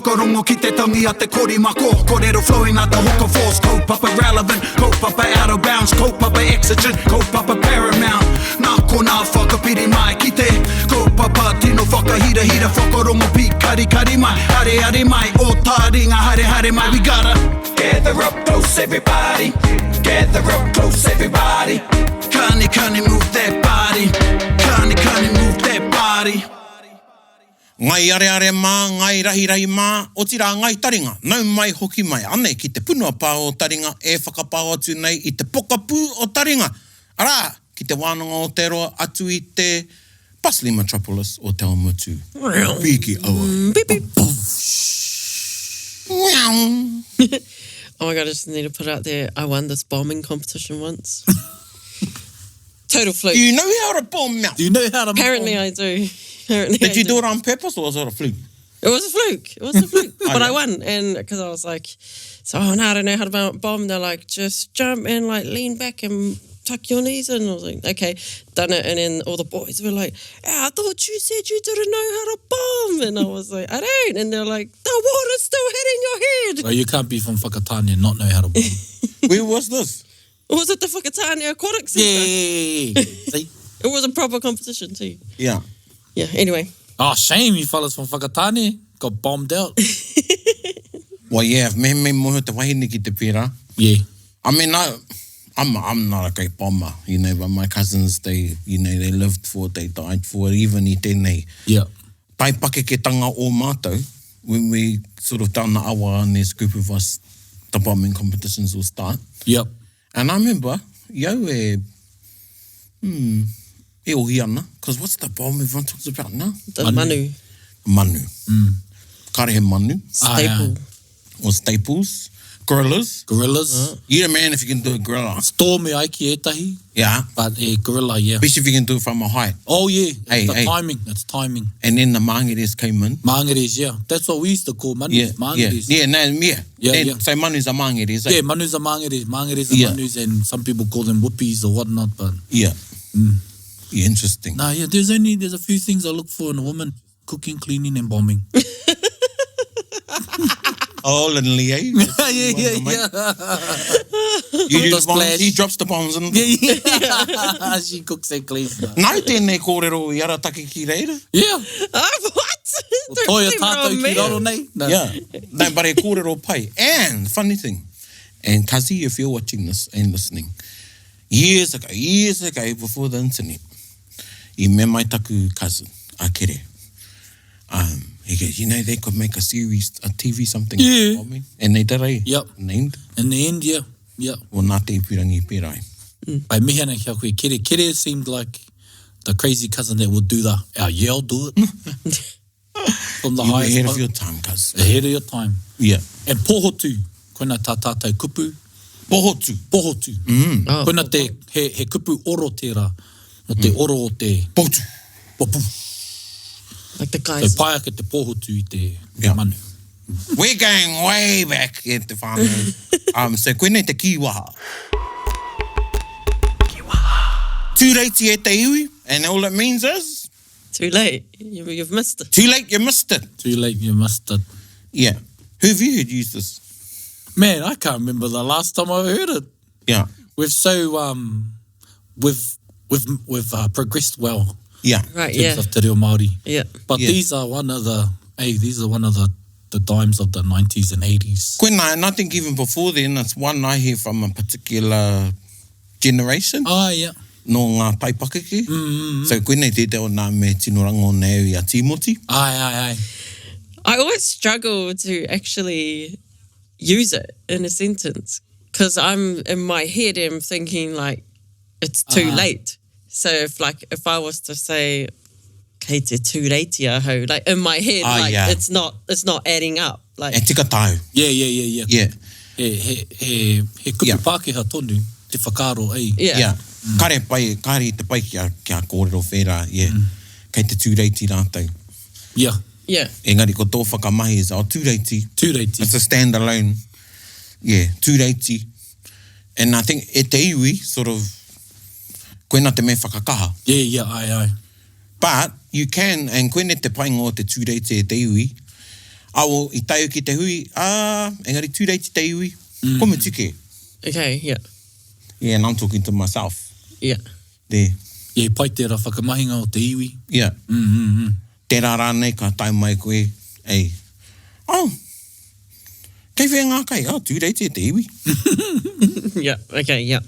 Whakarongo ki te tangi a te korimako Korero flowing like the hook of force Kaupapa relevant, kaupapa out of bounds Kaupapa exigent, kaupapa paramount Nā konā whakapiri mai ki te Kaupapa tino whakahirahira Whakarongo pīkarikari mai, areare mai Ō tāringa haere haere mai We gotta gather up close everybody Gather up close everybody Kani kani move that body Kani kani move that body. Ngai areare mā, ngai rahirahi mā, otirā ngai taringa, nau mai hoki mai, anei ki te punua pā o taringa e whakapao atu nei i te pokapū o taringa, arā, ki te wānanga o te roa atu i te bustling metropolis o Te Awamutu. Pīki aua. Oh my god, I just need to put it out there, I won this bombing competition once. Total fluke. Do you know how to bomb mouth? Do you know how to Apparently I do. Apparently Did I you do do it on purpose or was it a fluke? It was a fluke. It was a fluke. Oh, But yeah. I won. And because I was like, so oh, no, I don't know how to bomb. They're like, just jump and like lean back and tuck your knees in. I was like, okay, done it. And then all the boys were like, "Ah, I thought you said you didn't know how to bomb. And I was like, I don't. And they're like, the water's still hitting your head. Well, you can't be from Whakatane and not know how to bomb. Where was this? It was at the Whakatane Aquatic Centre. Yeah, yeah, yeah, yeah. See? It was a proper competition too. Yeah. Yeah, anyway. Oh, shame you fellas from Whakatane got bombed out. Well, yeah, me me moho te wahine ki te pera. Yeah. I mean, I, I'm, I'm not a great bomber, you know, but my cousins, they, you know, they lived for it, they died for it, even i tēnei. Yeah. Taipakeketanga o mātou, when we sort of down the awa and there's a group of us, the bombing competitions will start. Yep. And I remember, i au e, hmm, e ohi ana, because what's the bomb everyone talks about now? The manu. Manu. Mm. Kare he manu. Staple. Ah, Or staples. Gorillas. Gorillas. You're a man if you can do a gorilla. Storm e ai ki ētahi. Yeah. But a gorilla, yeah. Especially if you can do it from a height. Oh, yeah. Hey, the hey. timing. It's timing. And then the mangeres came in. Mangeres, yeah. That's what we used to call manus. Yeah, Mangeres. yeah, yeah, no, yeah. Yeah, And yeah. So manus are mangeres, eh? Yeah, manus are mangeres. Mangeres are Yeah. manus, and some people call them whoopies or whatnot, but... Yeah. Mm. Yeah, interesting. Nah, yeah, there's only, there's a few things I look for in a woman. Cooking, cleaning, and bombing. Oh, little eh? yeah, yeah, yeah. You do The the bombs, splash. he drops the bombs in. Yeah, yeah. She cooks and cleans. Nau tēnei kōrero i arataki ki reira. Yeah. Uh, what? Don't Toia blame it tātou on ki me. raro nei. No. Yeah. No, but he kōrero pai. And, funny thing, and Kazi, if you're watching this and listening, years ago, years ago, before the internet, i mea mai taku cousin, a Kere, um, he goes, you know, they could make a series, a TV something. Yeah. about me. And they did, eh? Yep. Named. In the end, yeah. Yeah. Well, nā te ipurangi pērā. Pai mihi ana ki a koe. Kere, Kere seemed like the crazy cousin that would do the, oh, yeah, I'll do it. From the You were highest ahead of po- your time, cuz. Ahead of your time. Yeah. And pohotu, koina tā tātou kupu. Pohotu. Pohotu. Mm. Oh, Koina te, he, he kupu oro tērā. Mo te oro o te... Pohotu. Popu. Like the So guys. pai ake te pohotu i te, te Yeah. manu. We're going way back e te whānau. um, so koinei te kīwaha. Kīwaha. Tūreiti e te iwi, and all it means is... Too late. You, you've missed it. Too late, you missed it. Too late, you missed it. Yeah. Who have you heard use this? Man, I can't remember the last time I've heard it. Yeah. We've so, um, we've, we've, we've uh, progressed well. Yeah. Right, In terms yeah. of te reo Māori. Yeah. But Yeah. these are one of the, hey, these are one of the, the dimes of the 90s and 80s. Koinā, and I think even before then, it's one I hear from a particular generation. Ah, yeah. Nō ngā taipakeke. Mm -hmm. So koinei tētahi o nā mea tino rangona au i a Tīmoti. Ai, ai, ai. I always struggle to actually use it in a sentence because I'm in my head I'm thinking like it's too Ah. late. So if like if I was to say kei te tūreiti ahau, like in my head, Ah, like yeah. it's not it's not adding up. Like E tika tāu. Yeah, yeah, yeah, yeah. Yeah. He, he, he, he kupu Yeah. Pākehā tonu, te whakaaro, ei. yeah. Yeah. Kare pai, kare i te pai kia, kia kōrero whērā, yeah. Kei te tūreiti rātou. Yeah. Yeah. Engari ko tō whakamahi is, oh, tūreiti. Tūreiti. It's a standalone. Yeah, tūreiti. And I think e te iwi, sort of, koina te mea whakakaha. Yeah, yeah, ai, ai. But you can, and koinei te painga o te tūreiti e te iwi, Awo, i tae au ki te hui, ā, engari tūreiti te iwi, kua mutu kē. Okay, yeah. Yeah, and I'm talking to myself. Yeah. There. Yeah, i pai tērā whakamahinga o te iwi. Yeah. Tērā rānei ka tae mai koe, ei, oh, kei whea ngā kai? Oh, tūreiti e te iwi. Yeah, okay, yeah.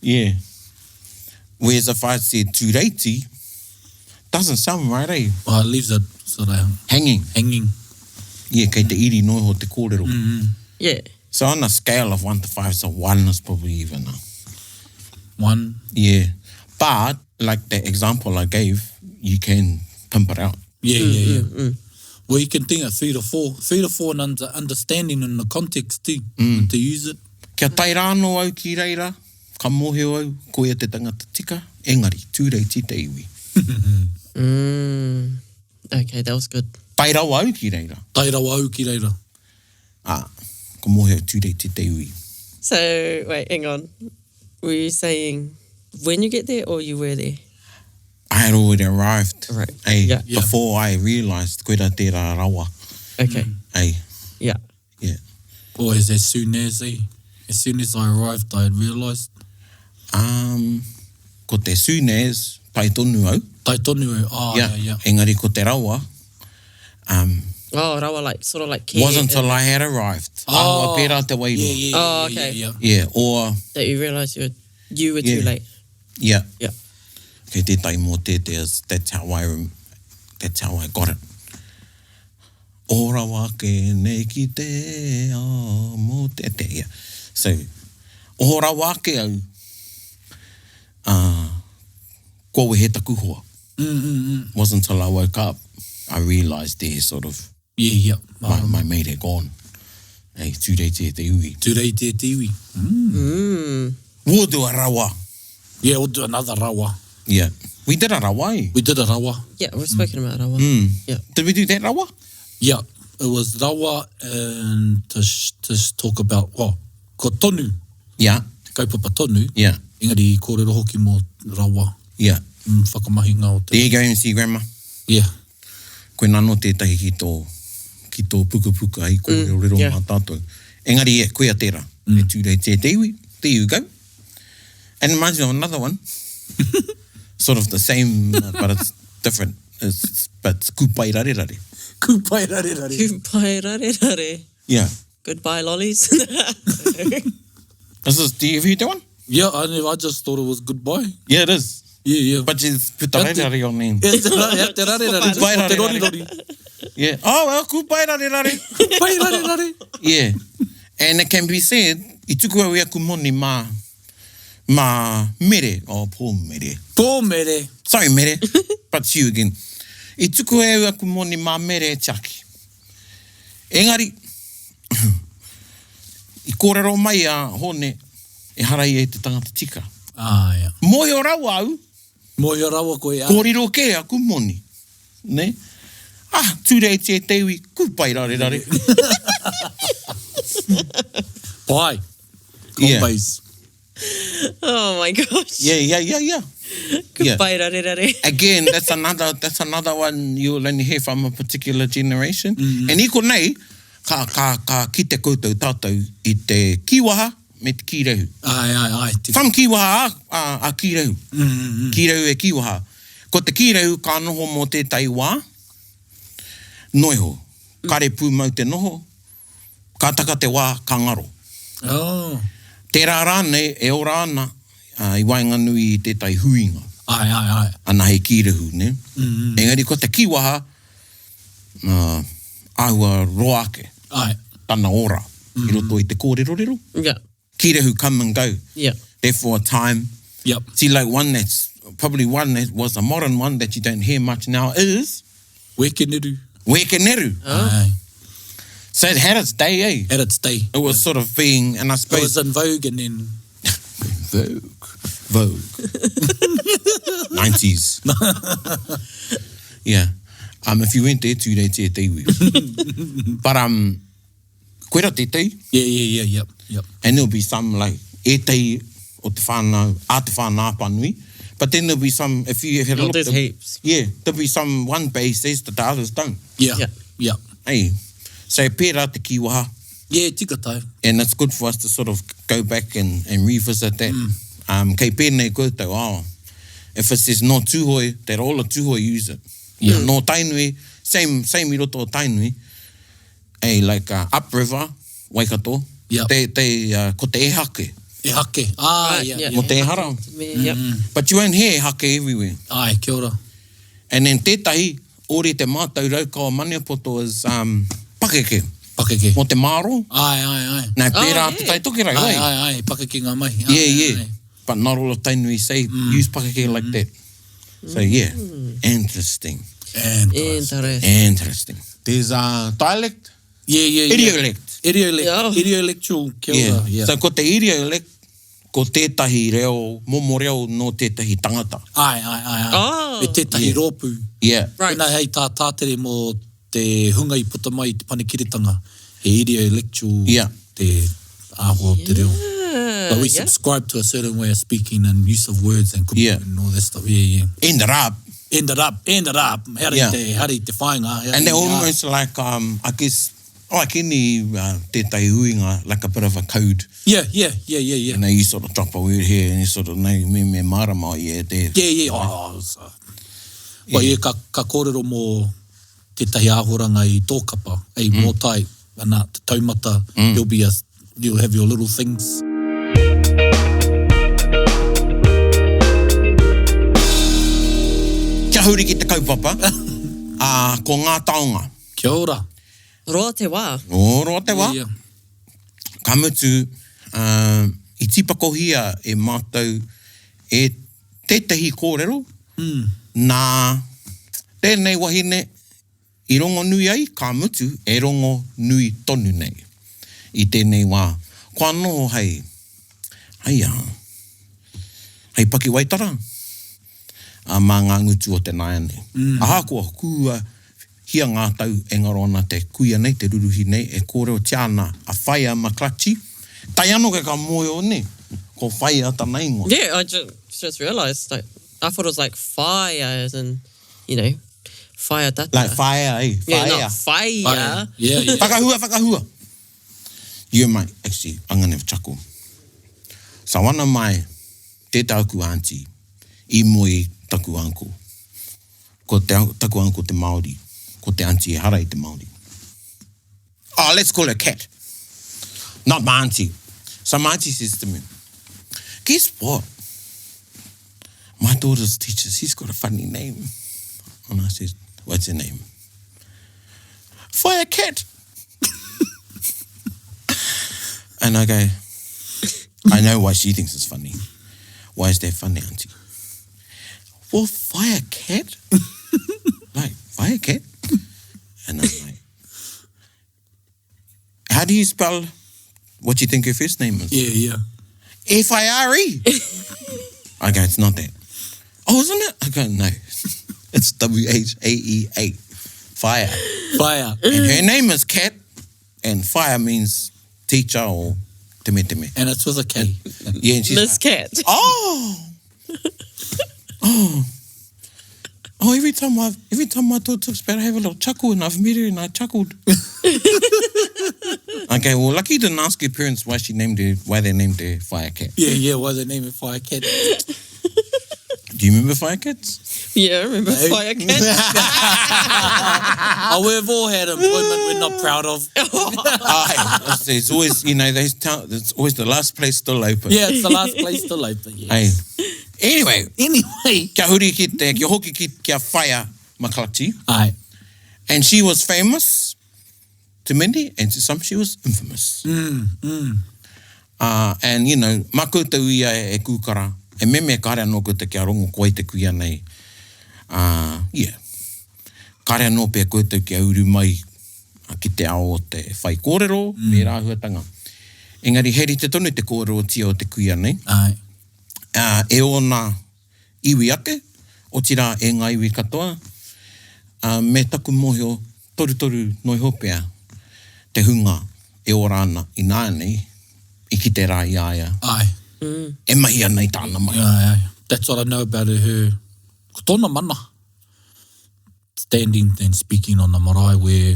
Yeah. Whereas if I said tūreiti, doesn't sound right, eh? Well, it leaves it sort of Hanging. hanging. Yeah, kei te iri noa iho te kōrero. Yeah. So on a scale of one to five, so one is probably even a... One. Yeah. But, like the example I gave, you can pimp it out. Yeah, yeah, yeah. Well, you can think of three to four. Three to four and under, understanding in the context too, and to use it. Kia tae rā anō au ki reira, ka mōhio au, koia te tangata tika, engari, tūreiti te iwi. Mm. Okay, that was good. Tae rawa au ki reira. Tae rawa au ki reira. Ā, ka mōhio tūreiti te iwi. So, wait, hang on. Were you saying when you get there or you were there? I had already arrived. Right. Ei, Yeah. Yeah. Before I realised koira tērā rawa. Okay. Ei, Yeah. yeah. Or as, as soon as, eh? As soon as I arrived, I had realised. Um, ko te soon as, tae tonu au. Tae tonu au. Oh, yeah, yeah. Engari ko te rawa, um, Oh, rawa like, sort of like care. wasn't till I had arrived. Oh. Āhua pērā te wairua. Yeah, yeah, yeah, Oh, yeah, okay. yeah, yeah. Yeah, or, That you realised you were, you were too Yeah. late. yeah. Yeah. Kei tētahi mōteete is, that's how I, rem- that's how I got it. O rawa ake nei ki te ao mōteete. Yeah. So, oho rawa ake au, uh, kua wehe taku hoa. Wasn't till I woke up, I realised there sort of, Yeah, yeah. my, my mate had gone. Ei, tūreiti e te iwi. Tūreiti e te iwi. We'll do a rawa. Yeah, we'll do another rawa. Yeah. We did a rawa, eh? We did a rawa. Yeah, we've spoken about rawa. Yeah. Did we do that rawa? Yeah, it was rawa and to, sh to sh talk about, well, ko tonu, Yeah. te kaupapa tonu, Yeah. engari i kōrero hoki mō rawa, Yeah. whakamahinga o te... There you go, MC Grandma. Yeah. Koe nano tētahi ki tō, ki tō pukapuka i kōrerorero yeah. mā tātou. Engari, yeah, koia tērā. Mm. E tūrei te te iwi. There you go. And reminds me of another one. sort of the same, but it's different. It's, but it's kupai rarerare. Kupai rarerare. Goodbye, rare rare. Yeah. Goodbye, lollies. This is, do you, have you that one? Yeah, I, never, I just thought it was goodbye. Yeah, it is. Yeah, yeah. But it's put the rarerare on end. Yeah, te ra- te rarerare, just Kupai ko te rarerare. rori rori. Yeah. Oh, well, kupai rarerare. Kupai rarerare. Yeah. And it can be said, i tuku au i aku moni mā, mā Mere. Oh, poor Mere. Tō mere. Sorry, Mere. But it's you again. I tuku au aku moni mā Mere e tiaki. Engari, i kōrero mai a Hone, ehara ia i te tangata tika. Ah, yeah. Mōhio rawa au, Mōhio rawa koe, ah. kōrero kē aku moni. Ne? Ah, tūreiti e te iwi, kūpai rarerare. Pai. Yeah. Base. oh my gosh. Yeah, yeah, yeah, yeah. Yeah. Goodbye, rare rare. Again, that's another that's another one you'll only hear from a particular generation. And i konei, ka, ka, ka kite koutou tātou i te kīwaha me te kīrehu. Ai, ai, ai. Te... Some kīwaha a, a, a kīrehu. Kīrehu e kīwaha. Ko te kīrehu ka noho mō tētahi wā, noiho. Kare pūmau te noho, ka taka te wā, ka ngaro. Oh. Tērā rānei e ora ana i waenganui i tētahi huinga. Ai, ai, ai. Ana hei kīrehu, ne? Engari ko te kīwaha, uh, āhua roa ake, Ai. tana ora, i roto i te kōrerorero. Yeah. Kīrehu come and go. Yeah. Therefore, time. Yep. See, like one that's probably one that was a modern one that you don't hear much now is Wekeneru. Wekeneru. Ai. So it had its day, eh? At its day. It was sort of being, and I It suppose was in vogue and then... Vogue. Vogue. 90s. yeah. Um, if you went there two days, te te iwi. But, um, koira tētahi, Yeah, yeah, yeah, yep, yep. and there'll be some, like, ētahi o te whānau, a te whānau Apanui, but then there'll be some, if you if you had a Oh, look, there's there'll- heaps. Yeah, there'll be some one base says that the others don't. Yeah, Yeah. yeah. Hey. So pērā te kīwaha. Yeah, tika tau. And it's good for us to sort of go back and, and revisit that. Mm. Um, kei pēnei koutou, oh, if it says nō Tūhoe, that all of Tūhoe use it. Yeah. Nō Tainui, same, same i roto o Tainui, hey, like uh, upriver, Waikato, Yep. te, te, uh, ko te ehake. Ehake. Ah, Right, yeah, yeah. yeah. Mo te ehara. Yep. But you won't hear ehake everywhere. Ai, kia ora. And then tētahi, ori te mātau raukawa Maniapoto is um, pakeke. Pakeke. Mō te māro. Ai, ai, ai. Nā, pērā Oh, te yeah. tai tokerau, Ai, eh? ai, ai, pakeke ngā mahi. Ai, Yeah, ai, yeah. ai. But not all of Tainui say use pakeke like that. So yeah, interesting. And, Interesting. Interesting. There's a dialect, yeah, yeah, yeah. idiolect. Idiolect. Yeah. Idiolectual, kia Yeah. ora. Yeah. So ko te idiolect, ko tētahi reo, momo reo nō tētahi tangata. Ai, ai, ai, ai. Oh. Me tētahi Yeah. rōpū. Yeah. Right. Pēnā hei tā tātere mō te hunga i puta mai i te panekiretanga, he idiolectual Yeah. te āhua o te reo. Yeah. But we yeah. subscribe to a certain way of speaking and use of words and kupu Yeah. and all that stuff. Yeah, yeah. Ended up. Ended up, ended up. Haere Yeah. te, haere te whāinga. haere And they're i te almost like, um, I guess, like any uh, tētahi huinga, like a bit of a code. Yeah, yeah, yeah, yeah, yeah. You know, you sort of drop a word here and you sort of know, me me marama, yeah, there. Yeah, yeah. Oh, so. Well, yeah, ka, ka kōrero mō tētahi āhoranga i tō kapa, ei mm. mōtai, ana, te taumata, mm. there'll be a, you'll have your little things. Kia huri ki te kaupapa, ā, ko ngā taonga. Kia ora. Roa te wā. Ō, roa te wā. Yeah, yeah. Ka mutu, ā, i tīpakohia e mātou e tētahi kōrero mm. nā tēnei wahine i rongonui ai, ka mutu, e rongonui tonu nei i tēnei wā. Kua noho hei, hei a, hei pakiwaitara a mā ngā ngutu o te nāiane. Mm. Ahakoa kua hia ngā tau e ngaro ana te kuia nei, te ruruhi nei, e kōrerotia ana a Whaea McClutchie. Tae anō ke ka mōhio nei, ko Whaea tana ingoa. Yeah, I just, just realised. Like, I thought it was like fire, as in, you know, fire data. Like whaea, eh? Yeah, Whaea. not fire. Fire. Yeah, yeah. Whakahua, whakahua. You might, actually, I'm going to have a chuckle. So one of my, te taku auntie, i moe taku uncle. Ko te, taku uncle te Māori. Ko te auntie e hara i te Māori. Oh, let's call her Cat. Not my auntie. So my auntie says to me, guess what? My daughter's teacher, she's got a funny name. And I says, what's her name? Fire Cat. and I go, I know why she thinks it's funny. Why is that funny, auntie? Well, fire cat? like, fire cat? And I'm like, how do you spell what you think her first name is? Yeah, yeah. F I R E. I go, it's not that. Oh, isn't it? I go, no. It's W H A E A. Fire. Fire. And her name is Kat, and fire means teacher or teme teme. And it's with a K. Yeah, and she's Miss like, Cat. oh, oh, oh! Every time I every time my daughter talks about, it, I have a little chuckle, and I've met her and I chuckled. okay, well, lucky you didn't ask your parents why she named her, why they named her Fire Cat. Yeah, yeah. Why they name it Fire Cat? Do you remember Fire Cats? Yeah, I remember No. Fire Cat. Oh, we've all had employment we're not proud of. Aye, it's always you know they tell it's always the last place still open. Yeah, it's the last place still open. Yeah. Hey. Anyway, Anyway. kia huri ki te, kia hoki ki, kia whaia McClutchie. Aye. And she was famous to many, and to some she was infamous. Mm, mm. Uh, and, you know, mā koutou ia e, e kūkara, e meme kāre anō koutou kia rongo koe te kuia nei. Uh, yeah. Kāre anō pea koutou kia uru mai ah, ki te ao o te whai kōrero, mm. me rāhuatanga. Engari, he rite tonu te kōrerotia o te kuia nei Aye. uh, e ōna iwi ake, otirā e ngā iwi katoa, uh, me taku mōhio torutoru noi hopea te hunga e ora ana i nāianei, i kite rā i a ia, Aye. e mahi ana i tāna mahi. Aye, aye. That's what I know about her. her ko tōna mana. Standing and speaking on the marae where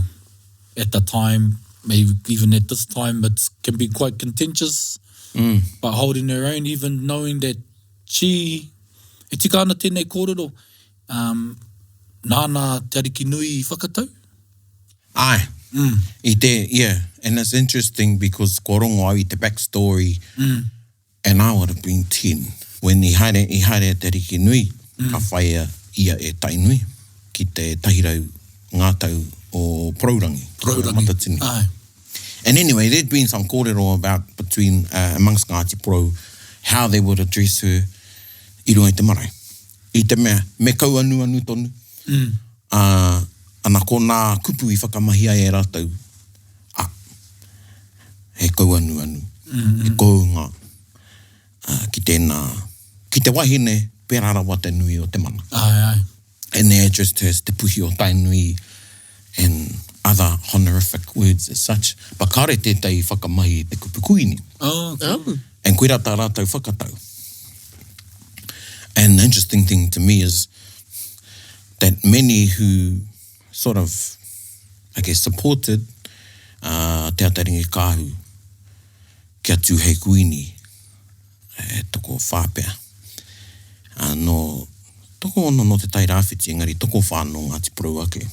at the time, maybe even at this time, it can be quite contentious, mm. but holding her own, even knowing that she, e tika ana tēnei kōrero, um, nāna Te Ariki Nui i whakatau? Ai. Mm. I te, yeah, and it's interesting because kua rongo au i te backstory, mm. and I would have been 10, when i haere, i haere a Te Ariki Nui, mm. ka whaia ia e Tainui, ki te tahirau ngā tau o Porourangi. Porourangi. Matatini. Ai. And anyway, there'd been some kōrero about between, uh, amongst Ngāti Porou, how they would address her i runga i te marae. I te mea, me kauanuanu tonu. Mm. Ā, ana ko nā kupu i whakamahi ai e rātou, ā, he kauanuanu, he kounga, ā, ki tēnā, ki te wahine, pērā rawa te nui o te mana. Āe, āe. And they addressed her as Te Puhi o Tainui and other honorific words as such, but kāore tētahi i whakamahi i te kupu kuini. Oh, okay. And koirā tā rātou whakatau. And the interesting thing to me is that many who sort of, I guess, supported uh, Te Ataringi Kāhu kia tū hei kuini, e tokowhā pea. Uh, nō, tokoono nō Te Tai Rāwhiti, engari tokowhā nō Ngāti Porou ake.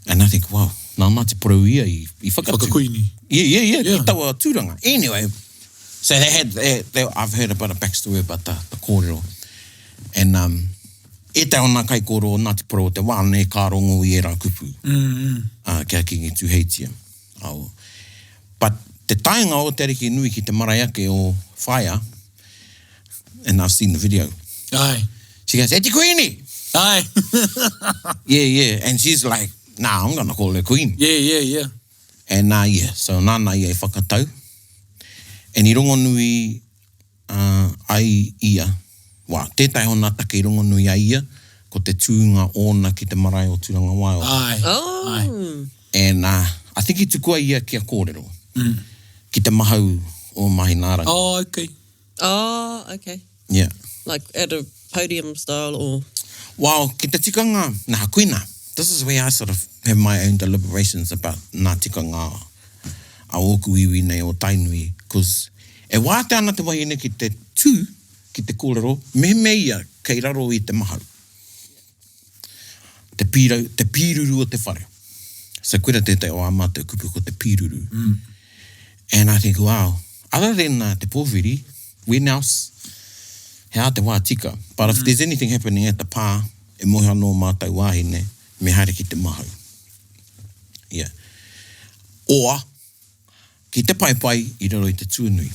And I think, wow, nā Ngāti Porou ia i, i whakatū. Whakakuini. Yeah, yeah, yeah, yeah. ki taua tūranga. Anyway, so they had, they, they, I've heard a bit of backstory about the, the kōrero. And um, ētahi o ngā kaikōrero o Ngāti Porou o te wā nei ka rongo i ērā kupu mm, mm. Uh, kia Kīngi Tūheitia. Oh. But te taenga o Te Ariki Nui ki te marae ake o Whaea, and I've seen the video. Aye. She goes, E te Kuini! Aye. Yeah, yeah. And she's like, nah, I'm gonna call her Queen. Yeah, yeah, yeah. And uh, yeah, so nāna ia i whakatau. And i rongonui uh, ai ia, wā, tētahi o nā take i rongonui ai ia, ko te tūnga ōna ki te marae o Tūrangawaewae. Aye. Oh. Aye. And uh, I think i tukua ia kia kōrero, mm. ki te mahau o Mahinaarangi. Oh, okay. Oh, okay. Yeah. Like at a podium style or? Well, ki te tikanga, nā, koina, this is where I sort of have my own deliberations about nā tikanga a ōku iwi nei o Tainui, cause e wātea ana te wahine ki te tū, ki te kōrero, mehemea ia kei raro i te mahau. Te pīrau, te pīruru o te whare. So koira tētahi o ā mātou kupu ko te pīruru. Mm. And I think, wow, other than uh, te pōwhiri, when else, he aha te wā tika. But if mm. there's anything happening at the pā, e moe anō mātou wāhine, me haere ki te mahau. Yeah. Or, ki te paepae i raro i te tuanui.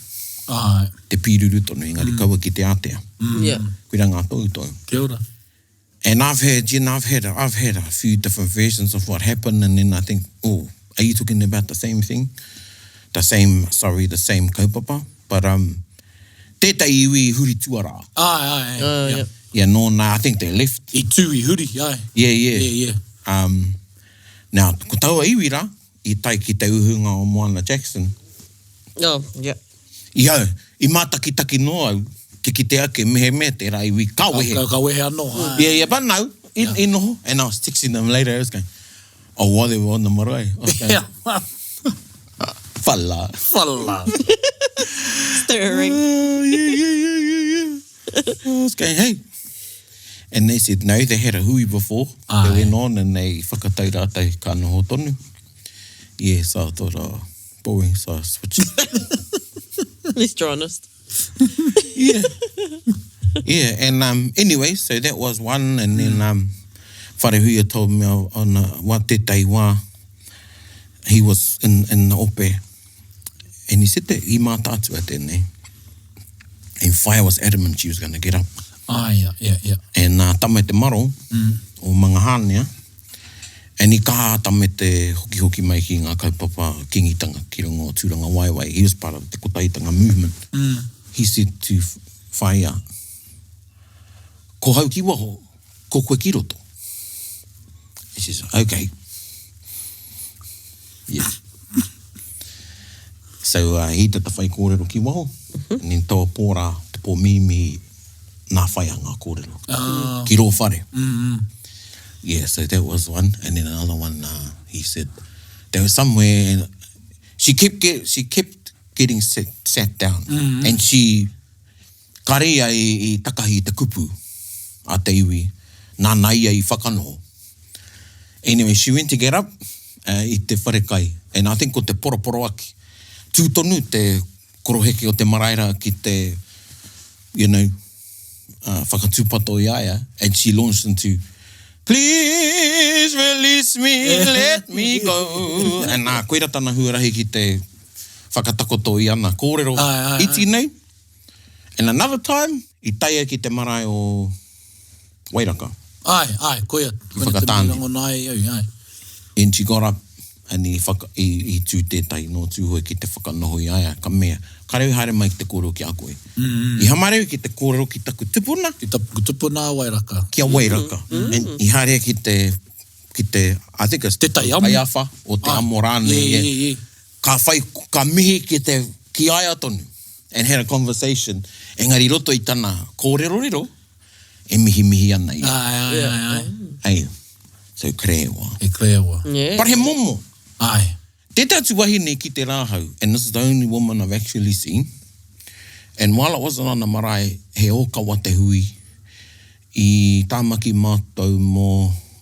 Āe. Te pīruru tonu, engari mm. kaua ki te ātea. Mm. Yeah. Koira ngā tohutohu. Kia ora. And I've heard, you know, I've had, I've had a few different versions of what happened and then I think, oh, are you talking about the same thing? The same, sorry, the same kaupapa? But, um, tētahi iwi i huri tuarā. Āe, āe, āe. Uh, yeah. Yeah, nōna, I think they left. I tū, i huri, āe. Yeah, yeah. Yeah, yeah. Um, now, ko taua iwi rā, i tae ki te uhunga o Moana Jackson. Oh, yeah. I au, i mātakitaki noa au, ki kite ake mehemea tērā iwi, ka wehe. Ka, ka wehe anō, āe. Yeah, yeah, but no, i, yeah. i noho. And I was texting them later, I was going, oh, while they were on the marae. I was going, Yeah. Whala. Whala. Stirring. Oh, yeah, yeah, yeah, yeah, yeah. I was going, hey. And they said, no, they had a hui before. Aye. They went on and they whakatau rātou ka noho tonu. Yeah, so I thought, oh, boring, so I switched. At least you're honest. yeah. Yeah, and um, anyway, so that was one, and then um, Wharehuia told me on uh, wa tētahi wā, he was in, in the ope, and he said that i mātātua tēnei. And Whaea was adamant she was going to get up. Ah, yeah, yeah, yeah. And uh, Tame Te Maro, mm. o Mangahānea, and i kaha a Tame te hokihoki mai ki ngā kaupapa kingitanga ki runga o Tūrangawaewae. He was part of te Kotahitanga movement. Mm. He said to Whaea, ko hau ki waho, ko koe ki roto. And she said, okay. Yeah. So uh, he did the whai kōrero ki waho, mm -hmm. and then taua pō rā, te pō mīmihi, nā whai a ngā kōrero. Ah. Ki rō whare. Mm -hmm. Yeah, so that was one. And then another one, uh, he said, They were somewhere and she kept get, she kept getting sit, sat down mm -hmm. and she kare ia i, i takahi i te kupu a te iwi nāna ia i whakanoho. Anyway, she went to get up uh, i te wharekai and I think ko te poroporoaki. Tū tonu te koroheke o te marae rā ki te, you know, uh, whakatūpato i a ia, and she launched into, Please release me, let me go. And nā, koira tana huarahi ki te whakatakoto i ana kōrero ai, ai, iti nei. And another time, i taia ki te marae o Wairaka. Ai, ai, koia. Ki Whakatāne. Rangona ai au, ai. And she got up and i, whaka, i, i tū tētahi nō Tūhoe ki te whakanoho i a ia, ka mea, Kāre au i haere mai ki te kōrero ki a koe. Mm -hmm. I haere au ki te kōrero ki taku tupuna. Ki taku tupuna a Wairaka. Ki a Wairaka. Mm -hmm. And i haere ki te, ki te, I think it's te tai amo. Taiawha, o te amo rānei. Yeah, yeah, yeah. Ka whai, ka mihi ki te, ki a ia tonu. And had a conversation. Engari i roto i tana kōrerorero, e mihimihi ana ia. Ae, ae, ae, ae. Ei, so krewa. He krewa. Yeah. But he momo. Ae. Tētahi atu wahine ki te rāhau, and this is the only woman I've actually seen, and while it wasn't on a marae, he ōkawa te hui i Tāmaki mātou mō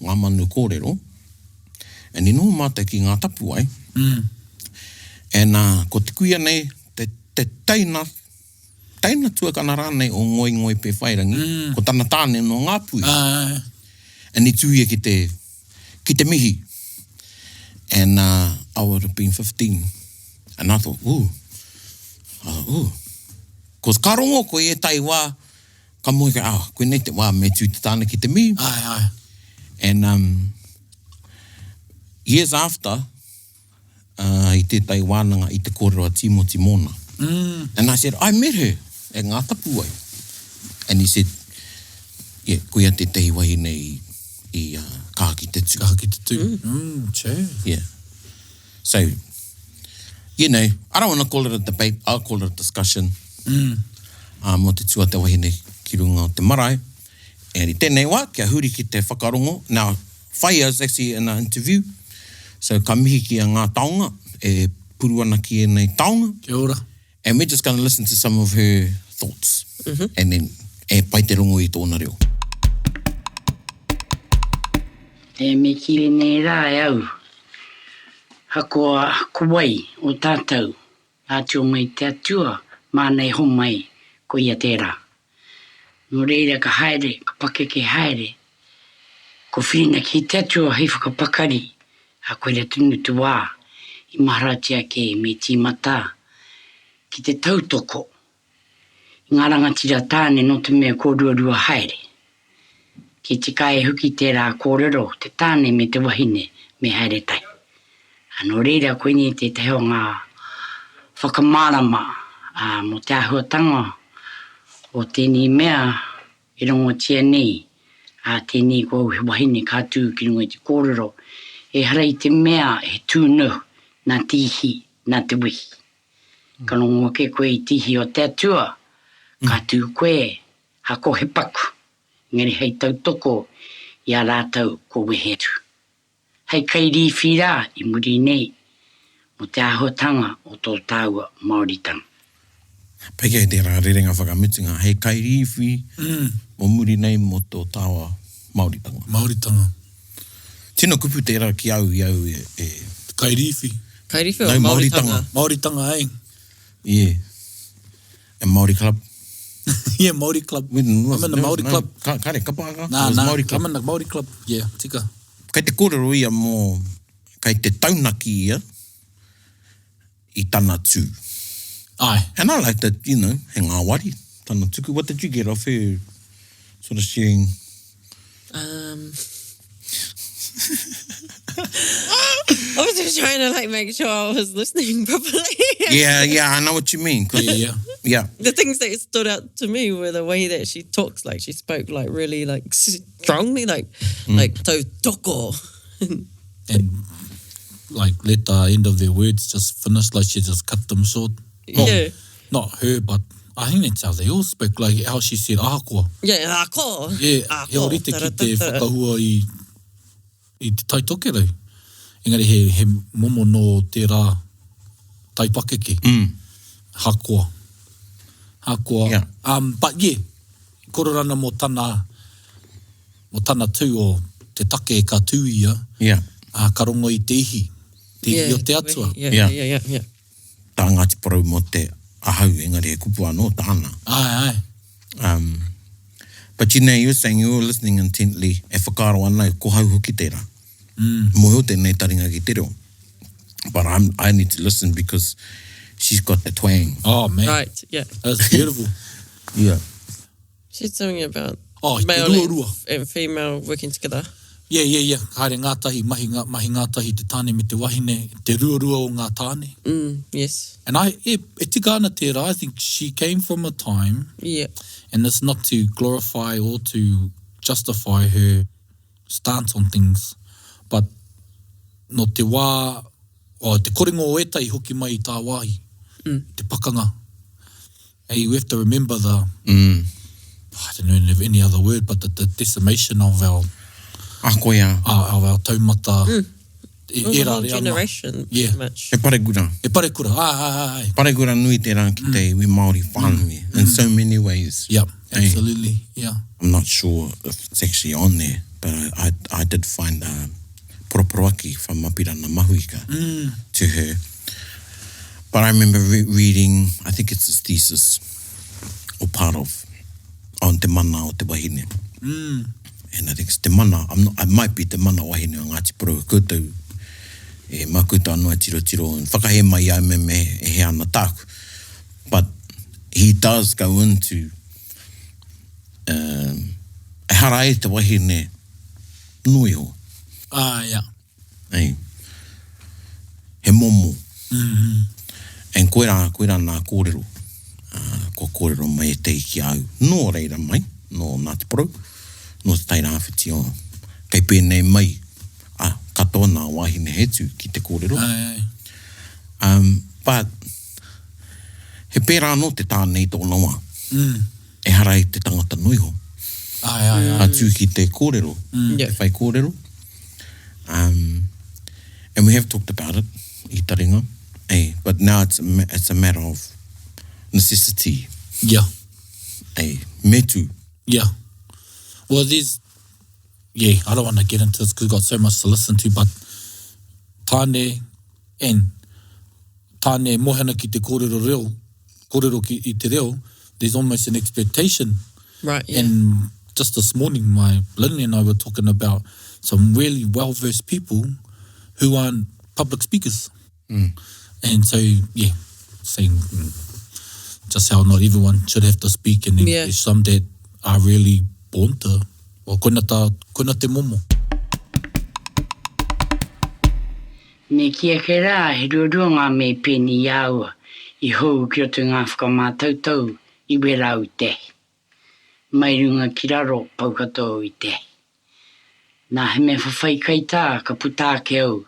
ngā manu kōrero, and i noho mātou ki ngā tapuwae, mm. and uh, ko te kuia nei, te, te teina Teina tuakana rānei o Ngoingoi Pewhairangi, mm. ko tana tāne nō Ngāpuhi. Uh. And i tū ia ki te, ki te mihi. And uh, I would have been 15. And I thought, ooh, I thought, ooh. Cause ka rongo koe e tai wā, ka moe koe, ah, koinei te wā me tū te tāne ki te mihi. Ai, ai. And um, years after, i tētahi wānanga i te kōrero a Tīmoti mōna. And I said, I met her at Ngā Tapuwae. And he said, yeah, koia tētahi wahine i, i uh, kaha ki te tū. Kaha ki te tū. Mm. Mm, che. Yeah. So, you know, I don't want to call it a debate, I'll call it a discussion. Mm. Uh, mō te tū a te wahine ki runga o te marae. And i tēnei wā, kia huri ki te whakarongo. Now, Whaia is actually in an interview, so ka mihi ki a Ngā Taonga e puru ana ki ēnei taonga. Kia ora. And we're just gonna listen to some of her thoughts. Mm -hmm. And then e pai te rongo i tōna reo. E me kī nei rā e au, hakoa ko wai o tātou, atu mai te Atua, māna e homai, ko ia tērā. Nō reira ka haere, ka pakeke haere, ko whirinaki te Atua hei whakapakari, ā, koira tonu te wā i maharatia ake me tīmata ki te tautoko i ngā rangatira tāne nō te mea kua ruarua haere. Ki tika ai hoki tērā kōrero, te tāne me te wahine me haere tahi. Ā, nō reira koinei tētahi o ngā whakamārama mō te āhuatanga o tēnei mea e rongotia nei, ā, tēnei ko au he wahine ka tū ki runga i te kōrero, ehara i te mea he tūnohu nā te ihi, nā te wehi. Ka rongo ake koe i te ihi o te Atua, ka tū koe, hako he paku, engari hei tautoko i a rātou kua wehe atu. Hei kairīwhi rā i muri nei mō te āhuatanga o tō tāua Māoritanga. Pai kei tērā rerenga whakamutunga, hei kairīwhi mō muri nei mō tō tāua Māoritanga. Māoritanga. Tino kupu tērā ki au i au e. Te kairīwhi. Kairīwhi o Māoritanga. Māoritanga, eh. Yeah. And Māori Club. Yeah, Māori Club. I'm in the Māori Club. Ka, kare, kapa aka? Nā, nā, Māori Club. I'm in the Māori Club. Yeah, tika. Kei te kōrero ia mō, kei te taunaki ia i tana tū. Aye. And I like that, you know, he ngāwari tana tuku. What did you get off her sort of sharing? Um, I was just trying to like make sure I was listening properly. Yeah, yeah, I know what you mean. Yeah, yeah. Yeah. The things that stood out to me were the way that she talks, like she spoke like really like strongly, like mm. like tautoko. and like let the end of their words just finish, like she just cut them short. Well, yeah. Not her, but I think that's how they all speak, like how she said ahakoa. Yeah, ahakoa. Yeah, he orite ki te whakahua i, i te Tai Tokerau. Engari he, he momo nō tērā taipakeke. Mm. Hakoa. Hakoa. Yeah. Um, but yeah, kōrero ana mō tana, mō tana tū o te take ka tū ia, yeah. ā, ka rongo i te ihi, te ihi o te Atua. Yeah, yeah, yeah, yeah, yeah. Tā Ngāti Porou mō te ahau, engari he kupu anō tāna. Āe, āe. Um, but you know, you were saying you were listening intently, e whakaaro ana, ko hau hoki tērā. Mm. Mōhio tēnei taringa ki te reo. But I'm, I need to listen because she's got the twang. Oh, man. Right, yeah. That's beautiful. yeah. She's something about oh, male ruarua. and, and female working together. Yeah, yeah, yeah. Haere ngātahi, mahi, ngā, mahi ngātahi te tāne me te wahine, te ruarua o ngā tāne. Mm, yes. And I, e, e tika ana tērā, I think she came from a time, yeah. and it's not to glorify or to justify her stance on things, but nō te wā, oh, te korenga o ētahi hoki mai i tāwāhi, mm. te pakanga. Hey, we have to remember the, mm. I don't know if any other word, but the, the decimation of our, ah, koia. Our, our taumata. Mm. E, It was a whole generation, yeah. much. He parekura. He parekura, ah, ah, ah, ah. Parekura nui te rā ki te mm. iwi Māori whānui, mm. in so many ways. Yeah, absolutely, yeah. I'm not sure if it's actually on there, but I, I, I did find a poroporoaki from Apirana Mahuika mm. to her. But I remember re reading, I think it's his thesis, or part of, on te mana o te wahine. Mm. And I think it's te mana, I'm not, it might be te mana wahine o Ngāti Porou, koutou, e mā koutou anō e tirotiro, and whakahē mai i a me me e he ana tāku. But he does go into, um, ehara e te wahine noa iho. Ah, yeah. Ei. He momo. And koirā, koirā nā kōrero, ā, kua kōrero mai ētahi ki a au, nō reira mai, nō Ngāti Porou, nō Te Tai Rāwhiti, oh, kei pēnei mai, ā, katoa nā wāhine he tū ki te kōrero. Ae, ae. Um, but, he pērā anō te tāne i tōna wā. Mm. Ehara i te tangata noa iho. Ae, ae, ae. Ka tū ki te kōrero, mm. te whai kōrero. Um, and we have talked about it, i taringa. Hey, but now it's a, it's a matter of necessity. Yeah. Hey, me too. Yeah. Well, there's, yeah, I don't want to get into this because we've got so much to listen to, but tāne and tāne e moe ana ki te kōrero reo, kōrero ki, i te reo, there's almost an expectation. Right, yeah. And just this morning, my Lynley and I were talking about some really well-versed people who aren't public speakers. Mm. And so, yeah, saying mm, just how not everyone should have to speak and yeah. there's some that are really born to, well, koina, tā, koina te momo. Me kī ake rā, he ruarua ngā mea i pēnei i a au i hou ki roto i ngā whakamātautau i wera au i te ahi. Mai runga ki raro, pau katoa au i te ahi. Nā, he mea whawhai kaitā ka puta ake au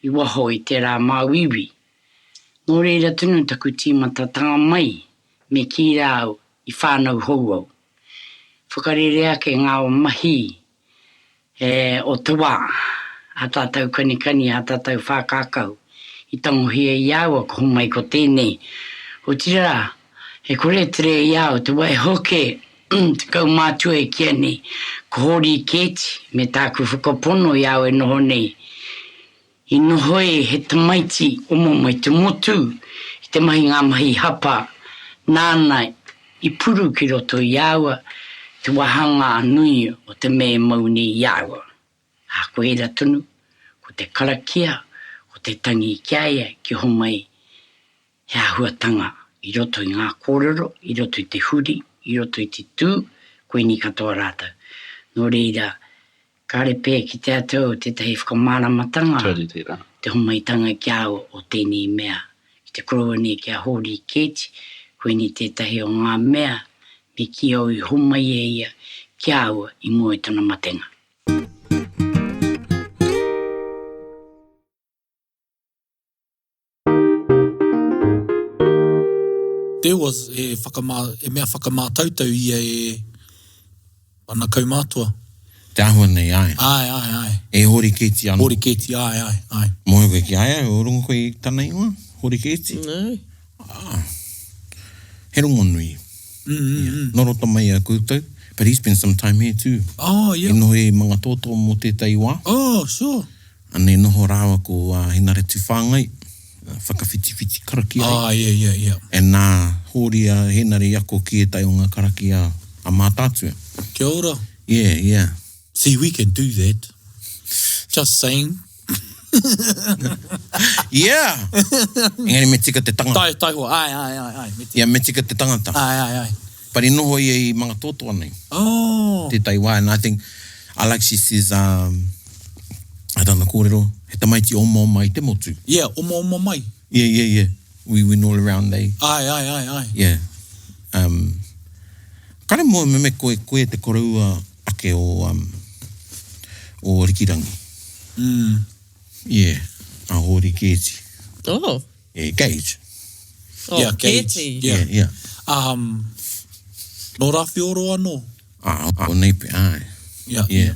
i waho i tērā māuiui. Nō reira tonu taku tīmatatanga mai, me kī rā au, i whānau hou au. Whakarere ake ngā mahi E, o te wā, ā tātou kanikani, ā tātou whākākau, i tangohia i a au a ko homai ko tēnei. Otirā, e kore e tere i a au te waihoke te kaumātua e kīa nei, ko Hōri Kēti, me tāku whakapono i a au e noho nei. I noho e he tamaiti omo mai te motu i te mahi ngā mahi hapa nāna i puru ki roto i aua te wāhangā nui o te mea e mau nei i aua. Ā, ko ērā tonu, ko te karakia, ko te tangi ki a ia ki homai he āhuatanga i roto i ngā kōrero, i roto i te huri, i roto i te tū, koinei katoa rātou. Nō reira, kāre pea ki te atu au tētahi whakamāramatanga, te homaitanga ki a au o tēnei mea, ki te koroua nei ki a Hōri Keeti, koinei tētahi o ngā mea me kī au i homai e ia ki a au i mua i tana matenga. There was he whakamā, he mea whakamātautau ia e ana kaumātua. Te āhua nei, āe. Āe, āe, āe. E Hori Keeti anō. Hori Keeti, āe, āe, āe. Mōhio koe ki a ia, o rongo koe i tana ingoa, Hori Keeti? No. Ah. He rongonui. Mm, mm, mm. Nō roto mai i a koutou, but he spent some time here too. Oh, yeah. I noho i Mangatōtō mō tētahi wā. Oh, sure. Anei noho rāua ko Henare Tūwhāngai, whakawhitiwhiti karakia ai. Ah, yeah, yeah, yeah. And nā Hōri a Henare i ako ki ētahi o ngā karakia a Mātaatua. Kia ora. Yeah, yeah. See, we can do that. Just saying. Yeah! Engari me tika te tangata. Tai, taihoa, ae, ae, ae, ae. Me tika. Yeah, me tika te tangata. Ae, ae, ae. But i noho ia i Mangatotoa nei. Oh. Tētahi wā, and I think, I like she says, um, I tana kōrero, he tamaiti omaoma i te motu. Yeah, omaoma mai. Yeah, yeah, yeah. We went all around they. Ae, ae, ae, ae. Yeah. Um, kare moe me me koe, koe te koroua ake o, um, o Rikirangi. Mm. Yeah, a Hōri Keeti. Oh. Yeah, Gage. Oh, yeah, Gage. Keeti. Yeah. Yeah, yeah. Um, nō Rawhioro anō. Ah, o nei pe, āe. Yeah. Yeah.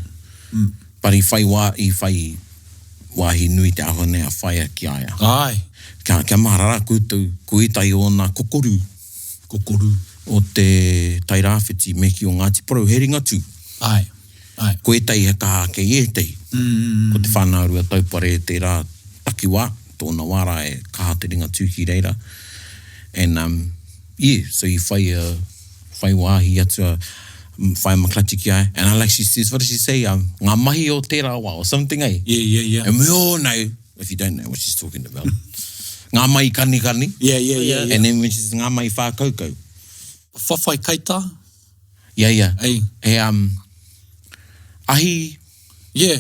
Mm. But i whai wā, i whai wāhi nui te āhua nei a whaea ki a ia. Āe. Kia, kia mahara rā koutou, ko ētahi o ōna kokoru. Kokoru. O te Tairāwhiti me ki o Ngāti Porou, he Ringatū. Āe. Āe. Ko ētahi he kaha ake i ētahi. Mm. Ko te whānau a Ruataupare tērā takiwā, tōna wā rā e kaha te Ringatū ki reira. And, um, yeah, so i whai a, whai wāhi atu a Whaea McClutchie ki a ia. And I like she says, what does she say, um, ngā mahi o tērā wā or something, eh? Yeah, yeah, yeah. And we all know, if you don't know what she's talking about, ngā mahi kanikani. Yeah, yeah, yeah, yeah. And then when she says ngā mahi whākaukau. Whawhai kaitā. Yeah, yeah. Ei. He, um, ahi. Yeah.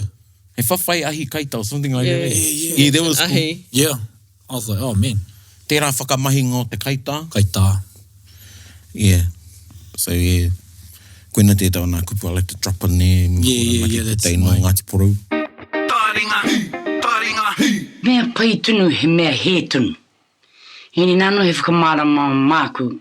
He whawhai ahi kaita or something like Yeah, that. yeah, yeah. Yeah, that was cool. Ahi. Yeah. I was like, oh man. Tērā whakamahinga o te kaitā. Kaitā. Yeah. So yeah. Koina tētahi o nā kupu I like to drop in there. Yeah, yeah, yeah, that's my... my- Ngāti Porou. Taringa, taringa, Mea pai tonu, he mea hē tonu. Engari nāna he whakamārama māku.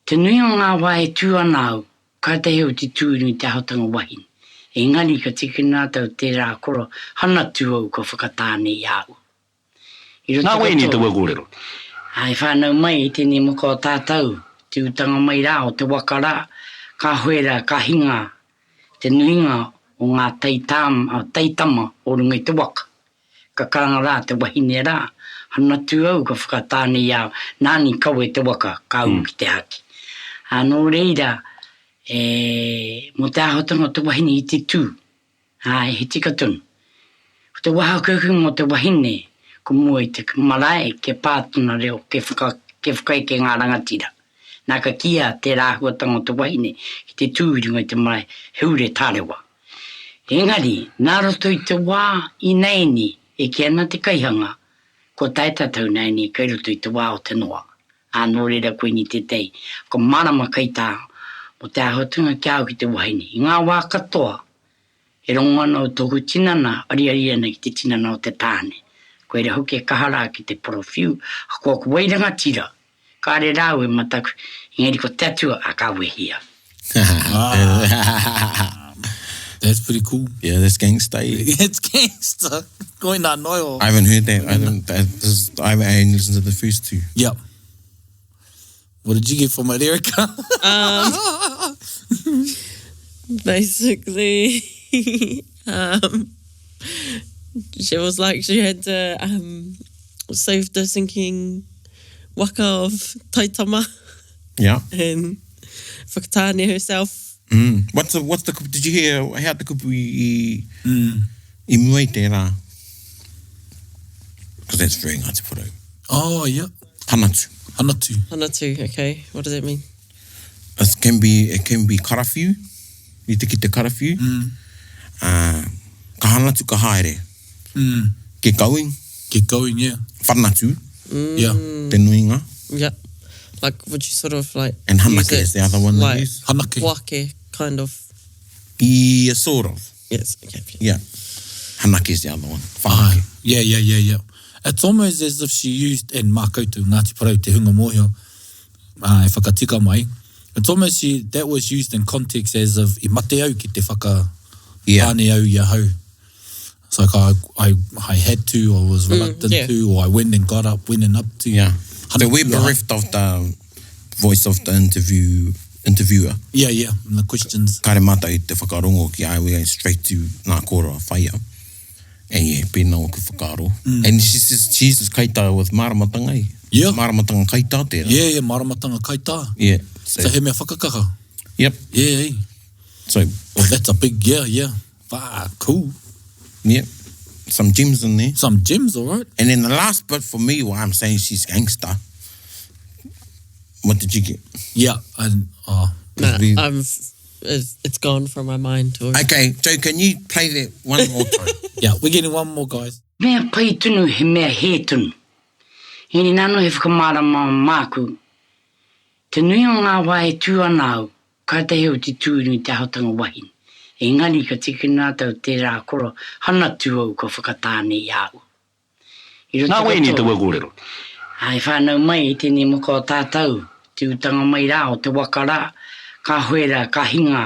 Te nui o ngā wā e tū ana au, kātahi au te tū i runga i te ahotanga wahine. Engari ka tīkina atu au tērā koro hanatu au kua whakatāne i a au. I roto Nā wai ēnei katoa. taua kōrero? Ā, i whānau mai i tēnei moko o tātou, te utanga mai rā o te waka rā, ka hoe rā, ka hinga te nuinga o ngā taitama o runga i te waka. Ka karanga rā te wahine rā, Hanatu au ka whakatāne i a au, nāni kawe te waka, ka ū ki te haki. Ā, nō reira, e, mō te āhuatanga o te wahine i te tū, āe, he tika tonu. Ko te waha kuku mō te wahine, ko mua i te marae, kia pā tona reo, kia whaka, kia whakaeke ngā rangatira. Nā ka kīia tērā āhuatanga o te wahine ki te tū i runga i te marae, he ure tārewa. Engari, nā roto i te wā ināianei e kī ana te kaihanga, kua tae tātou ināianei kei roto i te wā o te noa. Ā, nō reira koinei tētahi whakamārama kaitā mō te āhuatanga ki a au ki te wahine. I ngā wā katoa, e rongo ana au tōku tinana ariari ana ki te tinana o te tāne. Koira hoki e kaha rā ki te porowhiu, ahakoa ko wai rangatira, Kāre rāua e mataku, engari ko te Atua a ka wehi au. That's pretty cool. Yeah, that's gangsta. Eh? It's gangsta. Koina noio. I haven't heard that. I haven't. That, this is, I only listened to the first two. Yep. What did you get from it, Erica? Um, basically, um, she was like she had to um, save the sinking waka of Taitama. Yeah. And whakatāne herself. Mm. What's the, what's the, did you hear how te kupu i, mm. i mua i tērā? Because that's very Ngāti Porou. Oh, yeah. Hanatu. Hanatu. Hanatu, okay. What does that mean? It can be, it can be karawhiu. I te ki te karawhiu. Mm. Uh, ka hanatu ka haere. Mm. Get going. Get going, yeah. Whanatu. Mm. Yeah. Te nuinga. Yeah. Like, would you sort of like. And hanake use is the other one they like use. Hanake. Wake, kind of. Yeah, sort of. Yes, okay. Yeah. Hanake is the other one. Whanake. Ah, yeah, yeah, yeah, yeah. It's almost as if she used, and mā koutou, Ngāti Porou, te hunga mōhio, uh, e whakatika mai. It's almost she, that was used in context as of i mate au ki te whaka... Yeah. Tāne au i ahau. It's like I, I, I had to, I was reluctant yeah. to, or I went and got up, went and up to. Yeah. So we're Hanatu ahau. bereft of the voice of the interview interviewer. Yeah, yeah, and the questions. Kare mātou i te whakarongo ki a we going straight to ngā kōrero a Whaia. And yeah, pēnā ōku whakaaro. And she's just, she's just kaitā with māramatanga i. Yeah. Māramatanga kaitā tērā. Yeah, yeah, māramatanga kaitā. Yeah. So, So he mea whakakaha. yep. Yeah, eh. So, Well, that's a big yeah, yeah. Fuck, cool. yeah. Some gems in there. Some gems, all right. And then the last bit for me, why I'm saying she's gangster. What did you get? Yeah, and uh, Nah, We- I'm. It's, it's gone from my mind. Already. Okay, Joe, can you play that one more time? yeah, we're getting one more, guys. Mea pai tonu, he mea hē tonu. Engari nāna he whakamārama māku. Te nui o ngā wā e tū ana au, kātahi au te tū i runga i te ahotanga wahine. Engari ka tīkina atu au tērā koro hanatu au kua whakatāne i a au. I roto Nā wai ēnei katoa. taua kōrero? Ā, i whānau mai i tēnei moko o tātou, te utanga mai rā o te waka rā, ka hoe rā, ka hinga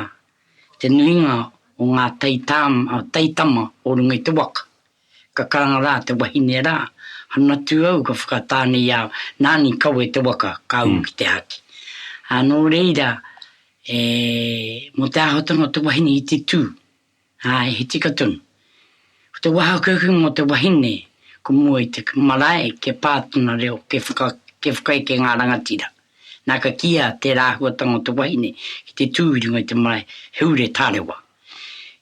te nuinga o ngā taitama o runga i te waka. Ka karanga rā te wahine rā, Hanatu au ka whakatāne i a Nani kawe te waka ka ū ki te haki. Ā, nō reira, e, mō te āhuatanga o te wahine i te tū, āe, he tika tonu. Ko te waha kuku mō te wahine, ko mua i te marae kia pā tona reo, kia whaka, kia whakaeke ngā rangatira. Nā ka kīia tērā āhuatanga o te wahine ki te tū i runga i te marae, he ure tārewa.